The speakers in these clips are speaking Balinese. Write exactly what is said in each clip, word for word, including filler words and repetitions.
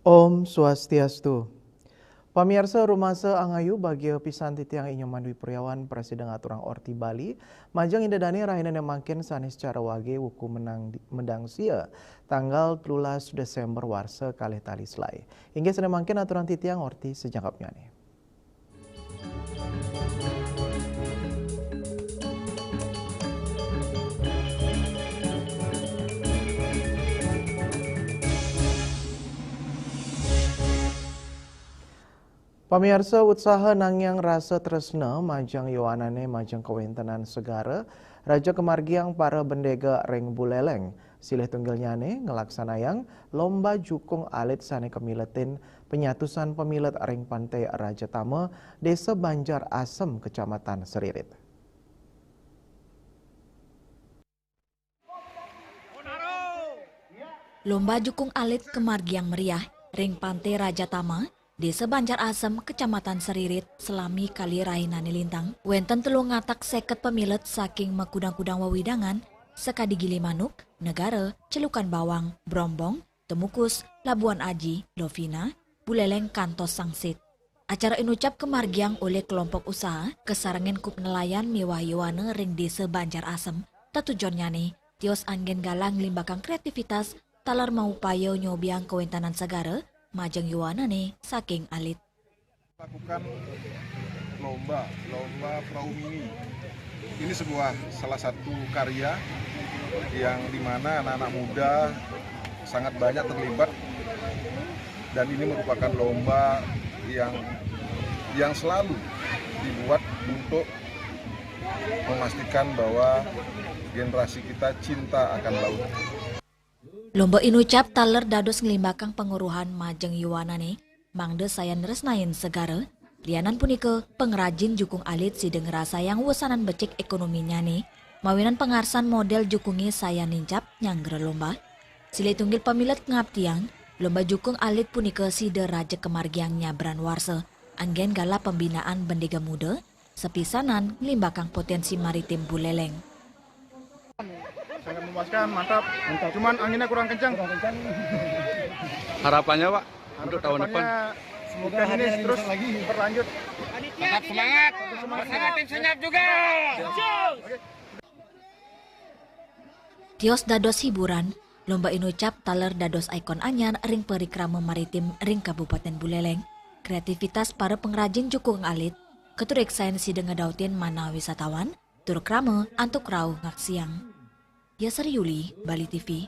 Om Swastiastu. Pamiarsa, rumasa angayu, bagia pisan titiang I Nyoman Dwi Priawan, Presiden Aturang Orti Bali, majeng Ida Dane rahinané mangkin sané sacara wagé wuku menang, medang sia, tanggal telulas Desember warsa kalih tali selaé. Inggih sané mangkin aturang titiang orti sajangkepnyané. Pamiarsa, utsaha nangiang rasa tresna majeng yowanané majeng kawéntenan segara, raja kamargiang para bendéga ring Buléléng. Silih tunggilnyané nglaksanayang lomba jukung alit sané kamiletin panyatusan pamilet ring Pantai Rajatama, Désa Banjar Asem, Kecamatan Seririt. Lomba jukung alit kamargiang meriah ring Pantai Rajatama, Désa Banjar Asem, Kecamatan Seririt, salami kalih rahinané lintang, wénten telung atak séket pamilet saking makudang-kudang wewidangan, sakadi Gilimanuk, Negara, Celukan Bawang, Brombong, Temukus, Labuan Aji, Lovina, Buléléng kantos Sangsit. Acara inucap kamargiang olih kelompok usaha, kasarengin kup nelayan miwah yowana ring Désa Banjar Asem. Tetujonnyané, tios anggén galah nglimbakang kreativitas taler maupaya nyobiang kawéntenan segara majeng yowanané saking alit. Lakukan lomba, lomba perahu mini. Ini sebuah, salah satu karya yang dimana anak-anak muda sangat banyak terlibat, dan ini merupakan lomba yang, yang selalu dibuat untuk memastikan bahwa generasi kita cinta akan laut. Lomba inucap taler dados nglimbakang panguruhan majeng yowanané, mangda sayan nresnain segara. Lianan punika, pangrajin jukung alit sida ngrasayang wesanan becik ekonominyané, mawinan pangarsan modél jukungé sayan nincap nyanggra lomba. Silih tunggil pamilet ngaptiang, lomba jukung alit punika sida raja kamargiang nyabran warsa, anggén galah pembinaan bendéga muda, sapisanan nglimbakang poténsi maritim Buléléng. Sangat memuaskan, mantap. Mantap. Cuman anginnya kurang kencang. Kurang kencang. Harapannya, Pak, untuk tahun depan? Harapannya semoga ini terus berlanjut. Tetap semangat. Tetap semangat. Bersama tim Senyap juga. Oke. Tios dados hiburan, lomba inucap taler dados ikon anyar ring parikrama maritim ring Kabupatén Buléléng. Kreativitas para pangrajin jukung alit katureksain sida ngedautin manah wisatawan, tur krama antuk rauh ngaksiang. Yasari Yuli, Bali T V.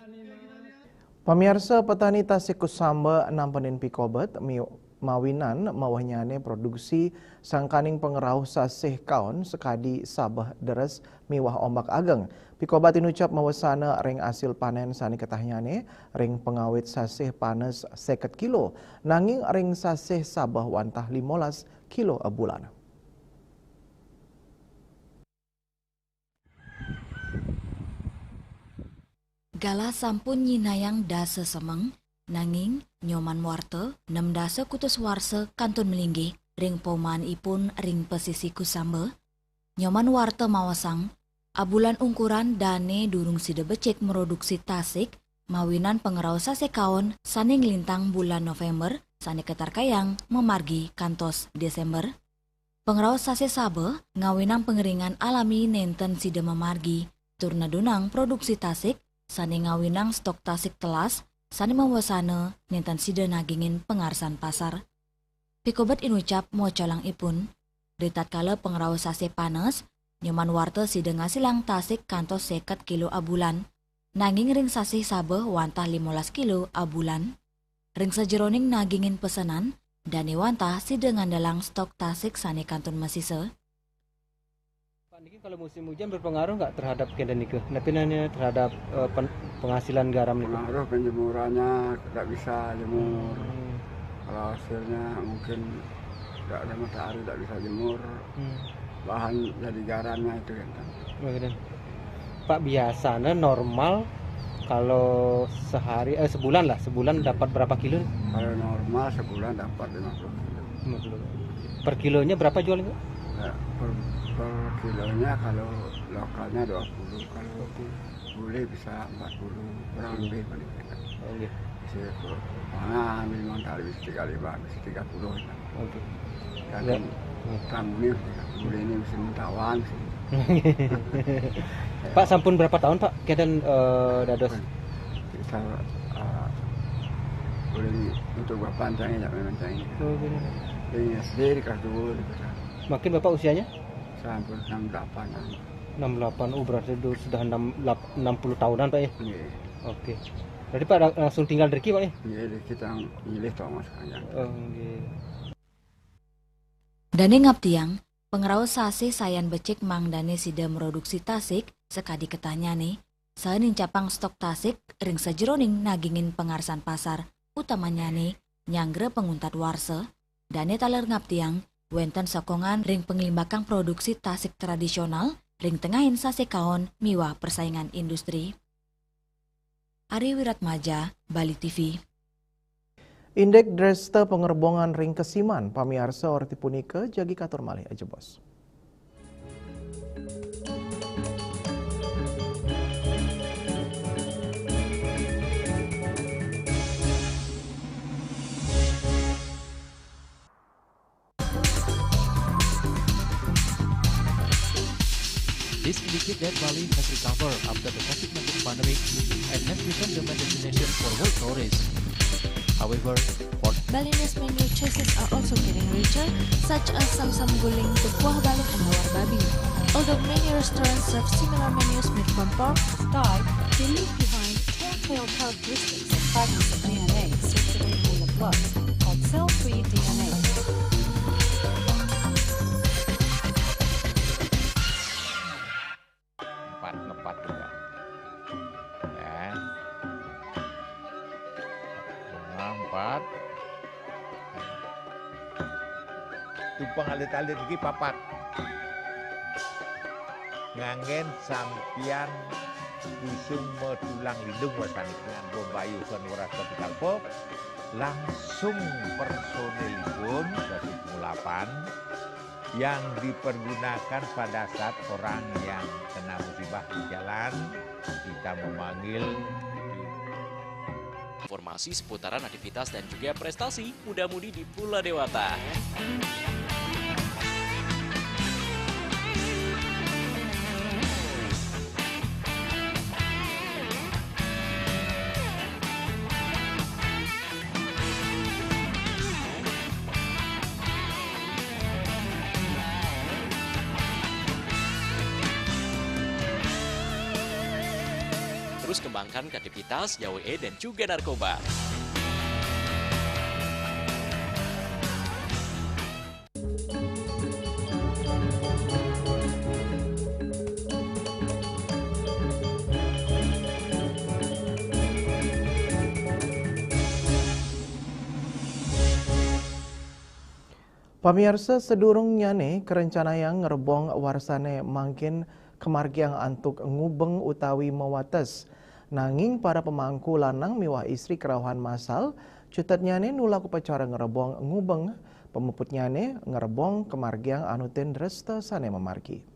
Pamiarsa, petani Tasik Kusamba nampenin pikobet mi-, mawinan mawehnyané produksi sangkaning pangrauh sasih kaon sakadi sabeh deres miwah ombak ageng. Pikobet inucap mawesana ring asil panén sané ketahnyané ring pangawit sasih panes séket kilo, nanging ring sasih sabeh wantah limolas kilo abulan. Galah sampun nyinayang dasa semeng, nanging Nyoman Warta, nem dasa kutus warsa kantun malinggih ring paumahanipun ring pasisi Kusamba. Nyoman Warta maosang, abulan ungkuran dané durung sida becik mroduksi tasik, mawinan pangrauh sasih kaon sané nglintang bulan Novémber sané katarkayang mamargi kantos Désémber. Pangrauh sasih sabeh ngawinang pangeringan alami nénten sida mamargi, tur nedunang produksi tasik sané ngawinang stok tasik telas sané mawesana nénten sida nagingin pangarsan pasar. Pikobet inucap mocolangipun, ritatkala pangrauh sasih panes, Nyoman Warta sida ngasilang tasik kantos séket kilo abulan, nanging ring sasih sabeh wantah limolas kilo abulan. Ring sajeroning nagingin pesenan, dané wantah sida ngandelang stok tasik sané kantun masisa. Pak niki, kalau musim hujan berpengaruh nggak terhadap kénten nika? Napi namanya terhadap, eh, pen-, penghasilan garam nika? Pengaruh penjemurannya, nggak bisa jemur. Hmm. Kalau hasilnya mungkin nggak ada matahari, nggak bisa jemur. Hmm. Bahan jadi garamnya itu kan. Oh, gitu. Pak, biasanya normal kalau sehari, eh, sebulan lah, sebulan dapat berapa kilo? Kalau normal sebulan dapat lima puluh kilo. Lima puluh. Per kilonya berapa jual itu? Ya, per, per kilonya kalau lokalnya dua puluh, kalau bule bisa empat puluh, kurang lebih paling. Oh, nggih. Sik, mana ambil mantar bisa tiga lima, bisa tiga puluh. Oke. Kadang ya. Hmm. Kamu ini bisa tiga puluh, ini bisa mentawan sih. Pak, sampun berapa tahun, Pak, keadaan, eh, dados? Kita, eh, boleh di-, untuk bapak saya, ya, memang saya. Oh, benar. Dari S D di kelas dua, di kelas. Makin Bapak usianya? Sampun enam delapan, anu. Enam delapan, oh, berarti du-, sudah enam, lap-, enam puluh tahunan, Pak, ya? Iya. Oke. Berarti Pak la-, langsung tinggal di riki, Pak, ya? Iya, di kita milih Thomas aja. Oh, iya. Dane ngabdiang, pangraos sasih sayan becik mangdane sida mroduksi tasik sakadi ketahnyane, saha nincapang stok tasik ring sajeroning nagingin pangarsan pasar, utamanyane nyanggra panguntat warsa, dane taler ngabdiang, wenten sokongan ring panglimbakang produksi tasik tradisional ring tengahing sasekaon miwah persaingan industri. Ari Wiratmaja, Bali T V. Indik dresta pangerbongan ring Kesiman, pamiarsa, orti punika jagi katur malih ajebos. This indicates that Bali has recovered after the COVID nineteen pandemic and has become the main destination for world tourists. However, for Balinese menu choices are also getting richer, such as samsam guling, kuah balung, and lawar babi. Although many restaurants serve similar menus made from pork, Sky, they leave behind telltale characteristics of fragments of D N A circulating in the blood called cell-free D N A. Empat, ngepat juga. Ya. Nah, empat. Tumpeng alit-alit iki papat. Nganggen sampiyan kusuma tulang lindung, wasani nganggo bayu san weras kapital pop, langsung personilipun dadi pengulapan yang dipergunakan pada saat orang yang kena musibah di jalan, kita memanggil. Informasi seputaran aktivitas dan juga prestasi muda-mudi di Pulau Dewata. Terus kembangkan kreativitas, jauhi dan juga narkoba. Pamiarsa, sadurungnyane karencanayang ngrebong warsane mangkin kamargiang antuk ngubeng utawi mawates. Nanging para pamangku lanang miwah istri karauhan masal, cutetnyane nulak upacara ngrebong ngubeng, pamuputnyane ngrebong kamargiang anutin dresta sane mamargi.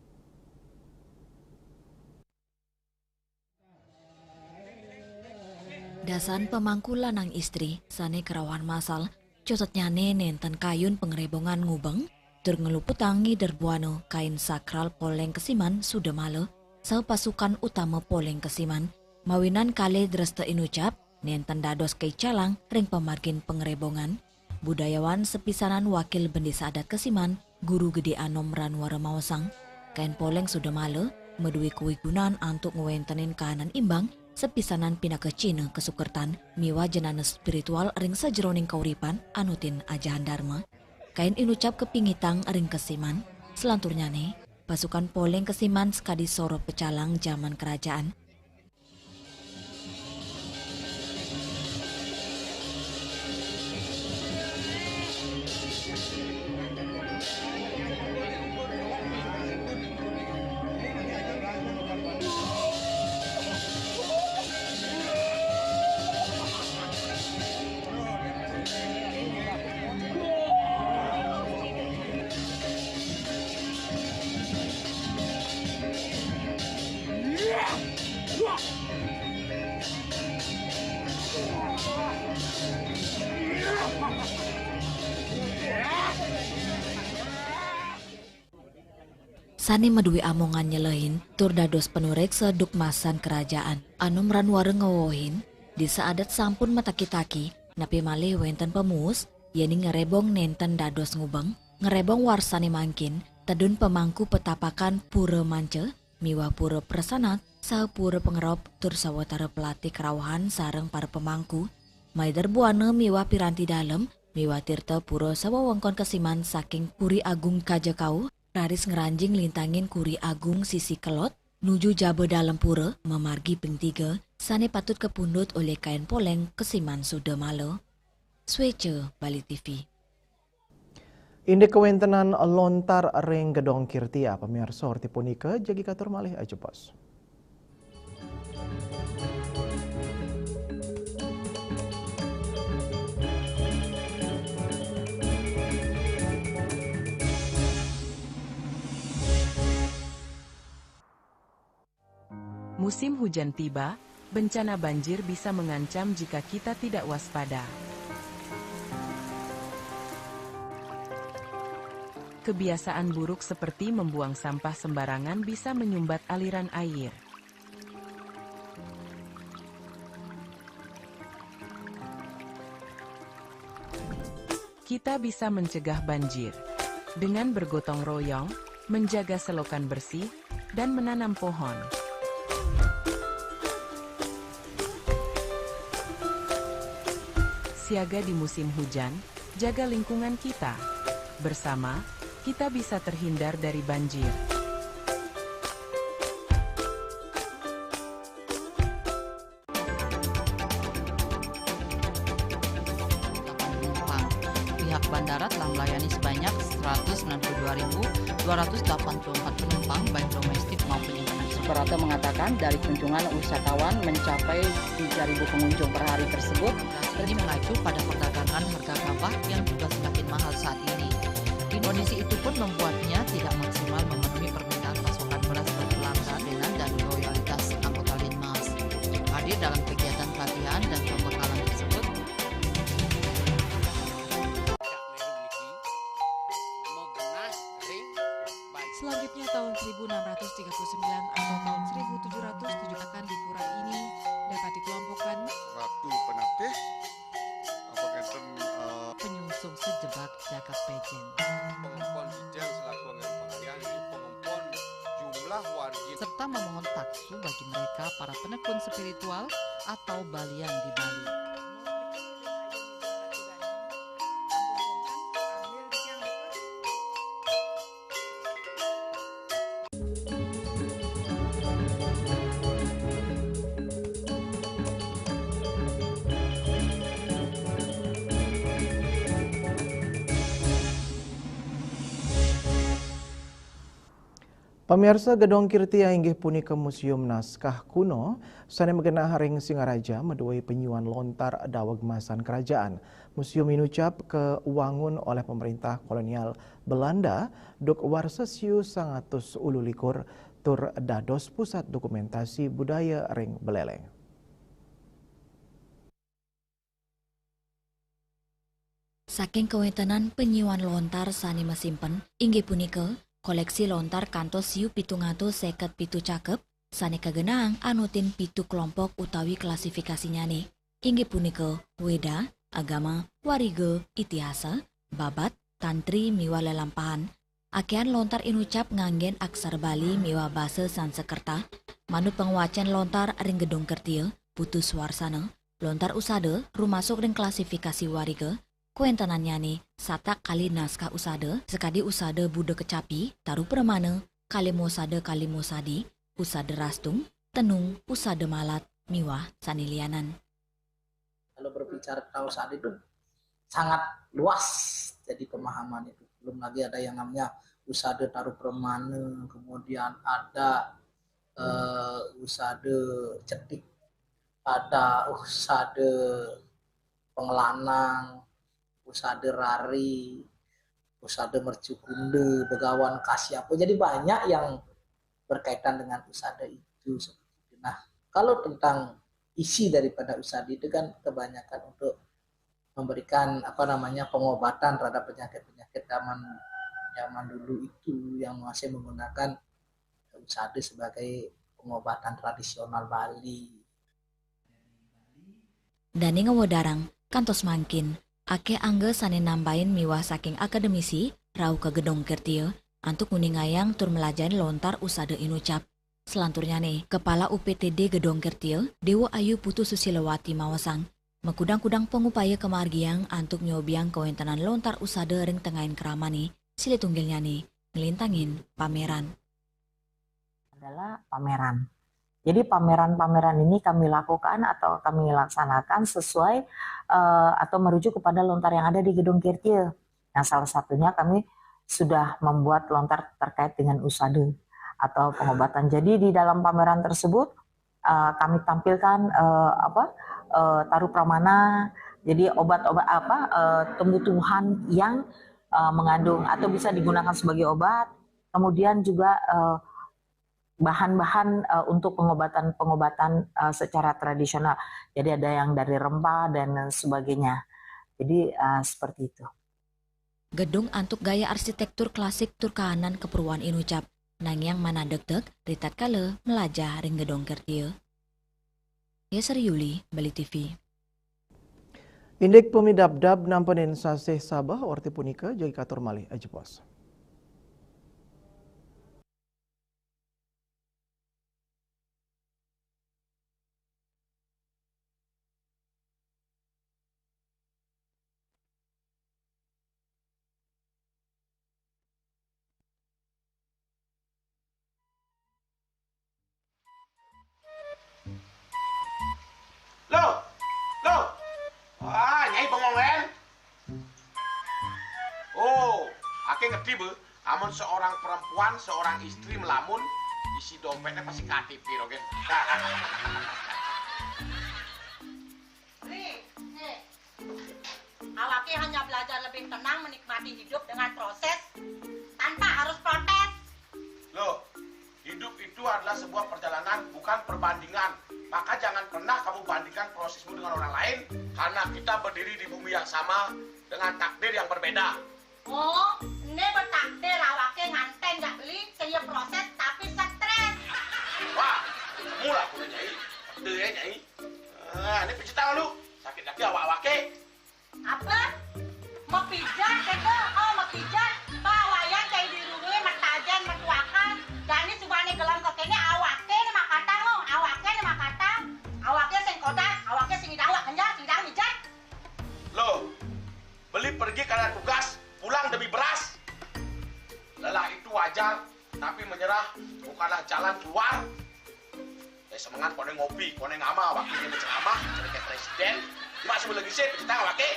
Dasan pamangku lanang istri sane karauhan masal, cutetnyane nenten kayun pangrebongan ngubeng, tur ngluputang ngider buana kain sakral Poleng Kesiman Sudamala, saha pasukan utama Poleng Kesiman, mawinan kalih dresta inucap, nenten dados kaicalang ring pamargin pangrebongan. Budayawan sapisanan, Wakil Bendesa Adat Kesiman, Guru Gede Anom Ranwara maosang, kain Poleng Sudamala madue kawigunan antuk ngwentenin kahanan imbang, sapisanan pinaka cihna kasukertan miwah jenana spiritual ring sajeroning kauripan anutin ajahan Dharma. Kain inucap kapingitang ring Kesiman, salanturnyane pasukan Poleng Kesiman sakadi soroh pecalang jaman kerajaan. Tani madué amongan nyelehin tur dados panuréksa duk masan kerajaan. Anom ran wareng ngewohin, disa adat sampun mataki-taki, napi malih wénten pamuus, yéning ngerebong nénten dados ngubeng, ngerebong warsané mangkin, tedun pamangku petapakan Pura Manca, miwah Pura Prasanat, saha Pura Pangerop, tur sawatara pelatih kerauhan sareng para pamangku, maider buana miwah piranti dalem, miwah tirta pura sawewengkon kesiman saking Puri Agung Kaja Kauh, raris ngranjing lintangin Kuri Agung sisi kelod, nuju jaba dalem pura, mamargi ping tiga, sané patut kapundhut olih kain poléng kesiman suda mala. Swéca Bali T V. Indik kawéntenan lontar ring Gedong Kirtia, pamiarsa, orti punika jagi katur malih ajebos. Musim hujan tiba, bencana banjir bisa mengancam jika kita tidak waspada. Kebiasaan buruk seperti membuang sampah sembarangan bisa menyumbat aliran air. Kita bisa mencegah banjir dengan bergotong royong, menjaga selokan bersih, dan menanam pohon. Siaga di musim hujan, jaga lingkungan kita. Bersama, kita bisa terhindar dari banjir. Pihak bandara telah melayani sebanyak seratus sembilan puluh dua ribu dua ratus delapan puluh empat penumpang, baik domestik maupun internasional. Suprapto mengatakan, dari kunjungan wisatawan mencapai tiga ribu pengunjung per hari tersebut, ini mengacu pada perdagangan harga gabah yang juga semakin mahal saat ini. Kondisi itu pun membuatnya tidak maksimal memenuhi permintaan pasokan beras berkelangkaan dengan dana loyalitas anggota Linmas. Hadir dalam kegiatan pelatihan dan pembekalan tersebut. Selanjutnya, tahun seribu enam ratus tiga puluh sembilan atau tahun seribu tujuh ratus tujuh akan di pura ini dapat dikelompokkan. Ratu Penatih, apa ngenten, eh, penyungsung sejebak jagat Pejeng. Pengumpul Ijang selaku anggaran pengalihan di pengumpul jumlah wargi. Serta memohon paksu bagi mereka para penekun spiritual atau balian di Bali. Pamiarsa, Gedong Kirtia inggih punika museum naskah kuno sané magenah ring Singaraja, madué penyuan lontar daweg masan kerajaan. Museum inucap kawangun olih pemerintah kolonial Belanda duk warsa siu sangatus ulu likur tur dados pusat dokumentasi budaya ring Beleleng. Saking kawéntenan penyuan lontar sané masimpen, inggih punika koleksi lontar kantos siu pitung atus seket pitu cakep, sané kagenahang anutin pitu kelompok utawi klasifikasinyané, inggih punika Weda, Agama, Wariga, Itihasa, Babat, Tantri, miwah lelampahan. Akéhan lontar inucap nganggén aksara Bali miwah basa Sansekerta. Manut pangwacén lontar ring Gedong Kirtia, Putu Suarsana, lontar Usada rumasuk ring klasifikasi Wariga, kawéntenannyané satak kalih naskah Usada, sakadi Usada Buda Kecapi, Taru Pramana, Kalima Usada, Kalima Usadi, Usada Rastung, Tenung, Usada Malat, miwah sané lianan. Kalau berbicara tentang Usada itu sangat luas, jadi pemahaman itu. Belum lagi ada yang namanya Usada Taru Pramana, kemudian ada, eh, Usada Cetik, ada Usada Pengelanang, Usada Rari, Usada Mercukunda, Begawan Kasyapu. Jadi banyak yang berkaitan dengan Usada itu, seperti itu. Nah, kalau tentang isi daripada Usada itu kan kebanyakan untuk memberikan, apa namanya, pengobatan terhadap penyakit-penyakit zaman zaman dulu itu yang masih menggunakan usada sebagai pengobatan tradisional Bali. Dane ngawedarang, kantos mangkin, akeh angga sane nambahin miwah saking akademisi rauh ka Gedong Kertie antuk nguningayang tur melajahin lontar usada inucap. Selanturnyane, Kepala U P T D Gedong Kertie, Dewa Ayu Putu Susilawati maosang, makudang-kudang pangupaya kamargiang antuk nyobiang kawentenan lontar usada ring tengahing kramane, silih tunggilnyane nglintangin pameran. Adalah pameran. Jadi pameran-pameran ini kami lakukan atau kami laksanakan sesuai uh, atau merujuk kepada lontar yang ada di Gedung Kertie. Nah, salah satunya kami sudah membuat lontar terkait dengan usada atau pengobatan. Jadi di dalam pameran tersebut uh, kami tampilkan uh, apa uh, taru pramana, jadi obat-obat apa uh, tumbuh-tumbuhan yang uh, mengandung atau bisa digunakan sebagai obat. Kemudian juga uh, bahan-bahan uh, untuk pengobatan-pengobatan uh, secara tradisional. Jadi ada yang dari rempah dan sebagainya. Jadi uh, seperti itu. Gedung antuk gaya arsitektur klasik tur kahanan kaperluan inucap, nanging manah degdeg ritatkala melajah ring Gedong Kertie. Yesar Yuli, Bali T V. Indik pamidabdab nampenin sasih Sabah, orti punika jagi katur malih ajebos. Loh, loh. Wah, Nyai bengong kan? Oh, ake ngerti be. Amun seorang perempuan, seorang istri melamun, isi dompetnya pasti K T P rogen. Ri, eh, awake hanya belajar lebih tenang menikmati hidup dengan proses tanpa harus protes. Loh, hidup itu adalah sebuah perjalanan, bukan perbandingan. Maka jangan pernah kamu bandingkan prosesmu dengan orang lain, karena kita berdiri di bumi yang sama dengan takdir yang berbeda. Oh, ini bertakdir awake nganten jak beli, sing ya proses tapi stres. Wah, mula aku Nyai. Betul ya, Nyai. Ah, ini pijit tangan lu. Sakit lagi awak-awake. Apa? Mapijat kata? Oh, mapijat. Bawayan cai dirungi, matajen, matuakan. Jani subane gelam ke kene, awake ne makatang, oh. Awake ne makatang. Awake sing kodak, awake sing idang, awak kenjal, sing idang mijat. Loh, beli pergi karena tugas, pulang demi beras. Lelah itu wajar, tapi menyerah bukanlah jalan keluar. Eh, semengan kone ngopi, kone ngama, wakilnya ceramah, jadi kayak presiden. Cuma sebelum lagi sih, kita wakil.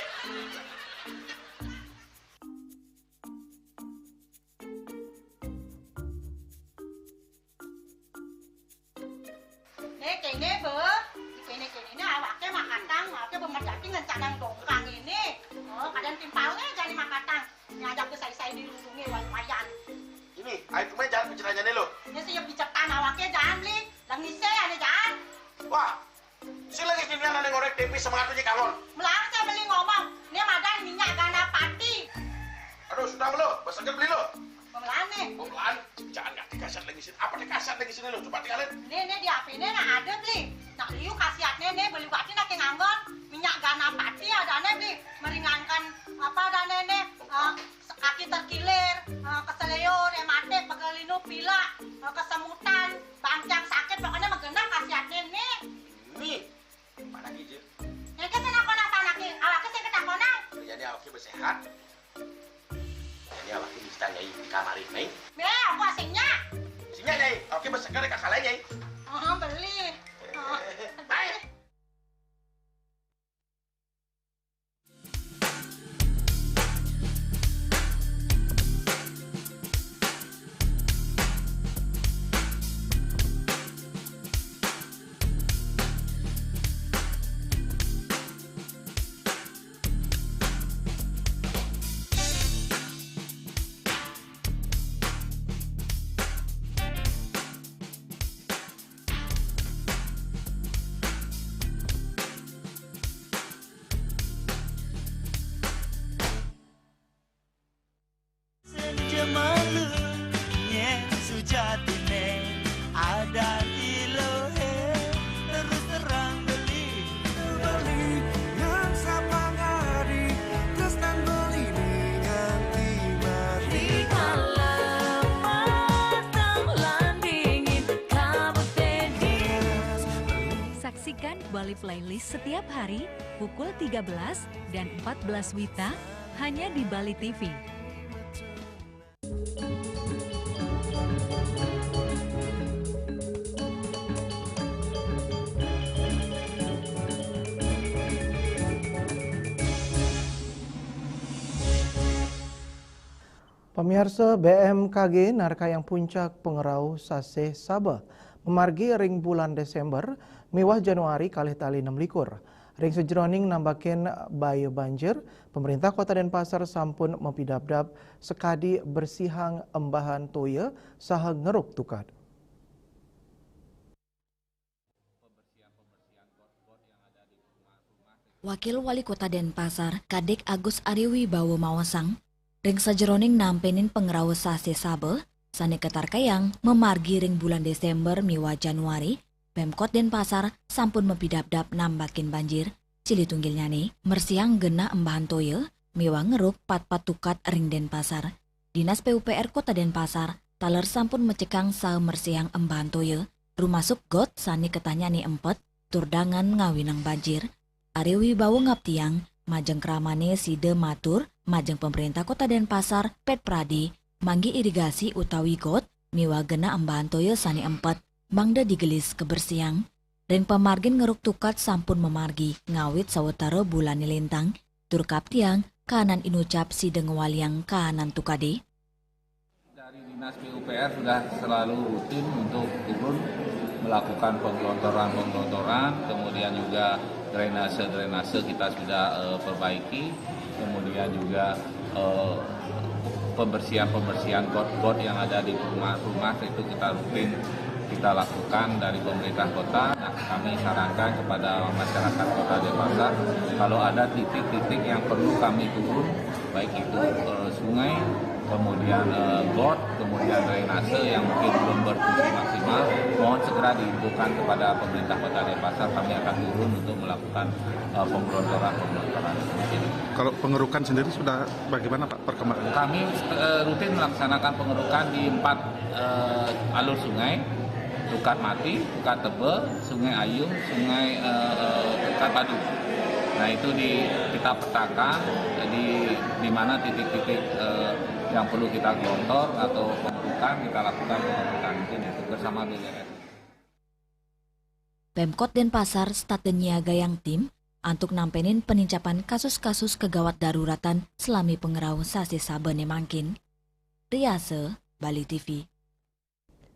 Nih, kene be, kene-kene ini awake makatang, awake bemedati ngencanang dongkang ini. Oh, kadang timpalnya jadi makatang. Ini ada besai-sai dirundungi wayan. Ini, ayo kemarin jangan bicaranya nih lo. Ini sih yang bicetan awake jangan beli. Lengise ane jangan. Wah, si lagi sini ada ngorek T V semangat aja kangon. Melang saya beli ngomong, ini madan minyak gana pati. Aduh, sudah lo, besarnya beli lo. Pemelane. Pemelaan, jangan nggak dikasat lagi sini. Apa dikasat lagi sini lo? Coba tinggalin. Ini, ini di H P ini nah ada beli. Nak liu khasiatnya nih beli batin lagi nganggon. Minyak gana pati ada nih beli. Meringankan apa ada nih, nih. Eh, kaki terkilir, eh, keseleo, rematik, pegelinu, pilek, eh, kesemutan, bangkiang sakit, pokoknya menggenang khasiatnya nih. Nih, mana gitu? Yang ke sana kona sana ki, awake sing ketakonan. Jadi awake bersehat. Jadi awake bisa nyai di kamar ini. Nih, aku asingnya. Sini nyai, awake berseger kakak lain nyai. Oh, beli. Oh. Baik. Dan Bali Playlist setiap hari pukul tiga belas dan empat belas WITA hanya di Bali T V. Pamiarsa, B M K G narkayang puncak pangrauh sasih Saba mamargi ring bulan Desember miwah Januari kalih tali enam likur. Ring sajeroning nambakin baya banjir, Pamrintah Kota Denpasar sampun mapidabdab sakadi bersihang embahan toya saha ngeruk tukad. Wakil Wali Kota Denpasar, Kadek Agus Arya Wibawa maosang, ring sajeroning nampenin pangrauh sasih Saba sane katarkayang mamargi ring bulan Desember miwah Januari, Pemkot Denpasar sampun mapidabdab nambakin banjir, silih tunggilnyane mersihang genah embahan toya miwah ngeruk patpat tukad ring Denpasar. Dinas P U P R Kota Denpasar taler sampun mecekang saha mersihang embahan toya, rumasuk got sane ketahnyane empet, tur dangan ngawinang banjir. Arya Wibawa ngaptiang, majeng kramane sida matur majeng Pemerintah Kota Denpasar, Pet Pradi, manggi irigasi utawi got miwah genah embahan toya sane empet, mangda digelis kebersihan. Ring pamargin ngeruk tukad sampun mamargi ngawit sawatara bulane lintang, tur kaptiang kahanan inucap sida ngwaliang kahanan tukade. Dari Dinas P U P R sudah selalu rutin untuk turun melakukan penggelontoran-penggelontoran, kemudian juga drainase-drainase kita sudah, eh, perbaiki, kemudian juga, eh, pembersihan-pembersihan got-got yang ada di rumah-rumah itu kita rutin kita lakukan dari pemerintah kota. Nah, kami sarankan kepada masyarakat Kota Denpasar, kalau ada titik-titik yang perlu kami turun, baik itu, eh, sungai, kemudian, eh, got, kemudian drainase yang mungkin belum berfungsi maksimal, mohon segera diinfokan kepada pemerintah Kota Denpasar. Kami akan turun untuk melakukan, eh, penggelontoran-penggelontoran. Mungkin. Kalau pengerukan sendiri sudah bagaimana, Pak, perkembangannya? Kami, eh, rutin melaksanakan pengerukan di empat, eh, alur sungai, Tukad Mati, Tukad Tebe, Sungai Ayung, Sungai, eh, eh, Tukad Badu. Nah, itu di, kita petakan, jadi di mana titik-titik, eh, yang perlu kita gelontor atau pengerukan, kita lakukan pengerukan. Mungkin itu bersama B L R S. Pemkot Denpasar setata nyiagayang tim antuk nampenin penincapan kasus-kasus kagawat daruratan salami pangrauh sasih Sabane mangkin. Riasa, Bali T V.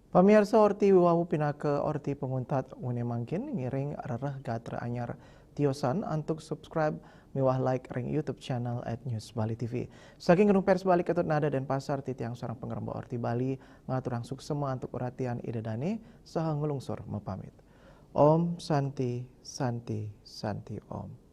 Pamiarsa, orti wau pinaka orti panguntat wengi mangkin ngiring rereh gatra anyar. Tiosan antuk subscribe miwah like ring YouTube channel at News Bali T V. Saking Gedung Pers Bali Ketut Nada Denpasar, titiang sareng pangremba Orti Bali ngaturang suksema antuk uratian Ida Dane saha nglungsur mapamit. Om Santi, Santi, Santi Om.